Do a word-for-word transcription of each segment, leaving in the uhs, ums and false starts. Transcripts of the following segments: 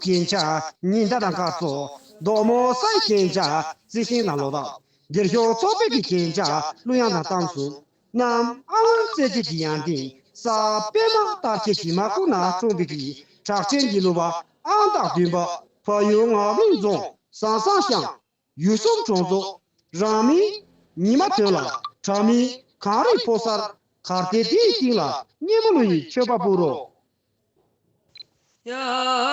རྒྱན་ཆ་ཉི་ཟླ་དང་སྐར་ཚོགས། མདོག་མོ་ས་ཡི་རྒྱན་ཆ་རྩི་ཤིང་དང་ལོ་འདབ། སྒེར་གཤོག་ཚོགས་པའི་གི་རྒྱན་ཆ་གླུ་དབྱངས་དང་གཏམ་གསུམ། གནམ་ཨ་ཝང་རྩེ་རྒྱལ་གྱི་ཡང་སྟེང་། ས་པདྨ་སྟག་ཁྱི་བྱེ་མ་ཁུག་ན་འཁྲུངས་པའི་གི་གྲགས་ཅན་གྱི་གླུ་པ་ཨང་རྟགས་བདུན་པ། ཕ་ཡུལ་ངག་གླིང་རྫོང་ཟང་ཟང་ཤང་། ཡུལ་གསུམ་གྲོང་ཚོ་རང་མིང་ཉི་མ་དོན་ལ། དྲ་མིང་གངས་རི་ཕོ་གསར། གར་སྟེགས་དེའི་སྟེང་ལ་སྙན་མོ་གླུ་ཡི་མཆོད་པ་ཕུལ་རོགས། ཡ།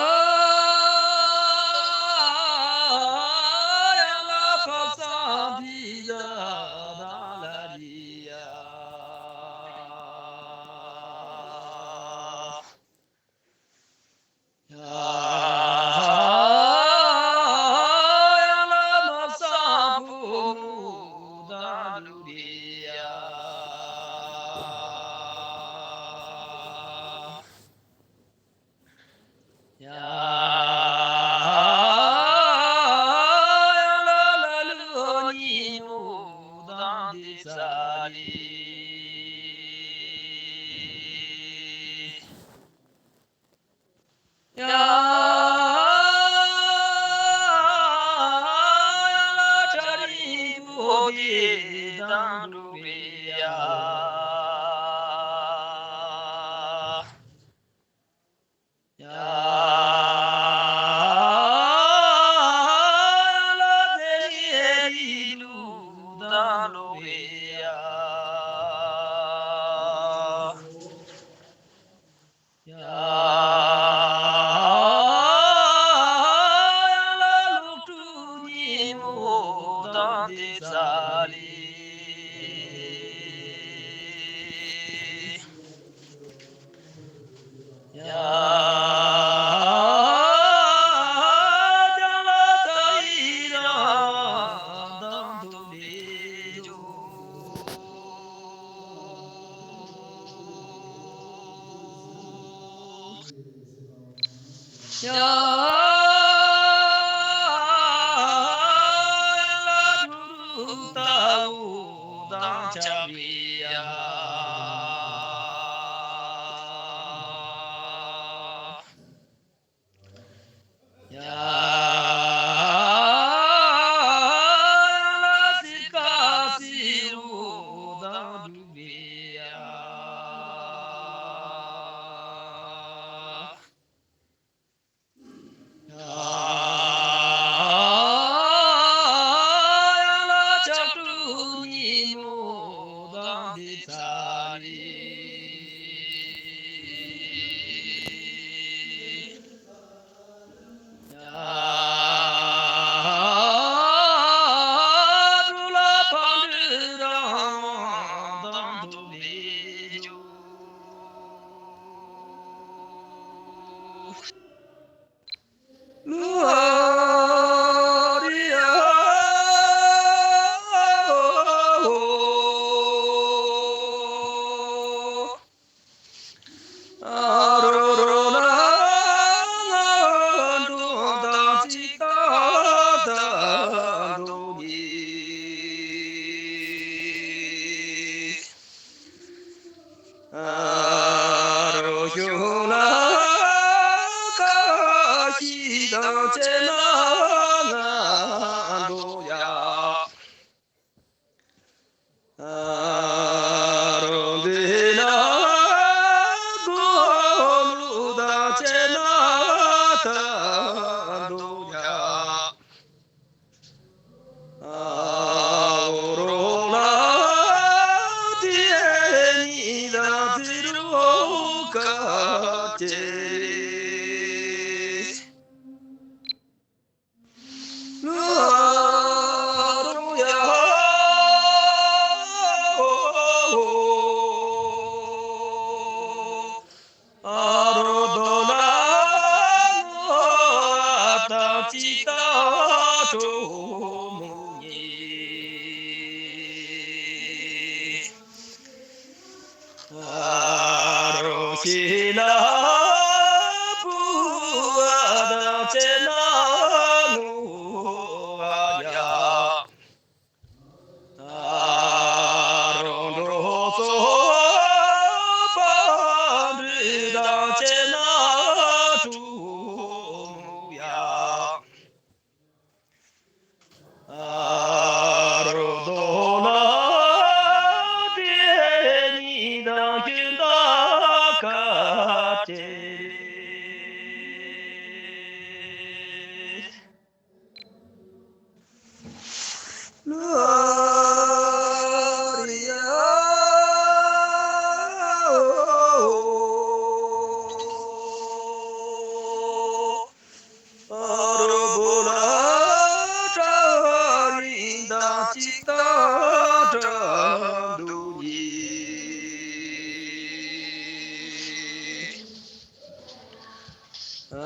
རོ་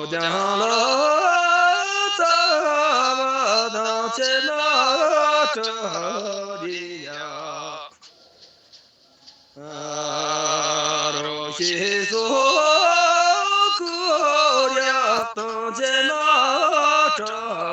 རྒྱང་ལ་རྩ་བ་དང་བཅས་ན་གྲ་རི་ཡ། རོ་ཤེས་སོ་ཀུ་ར་དང་བཅས་ན་གྲ་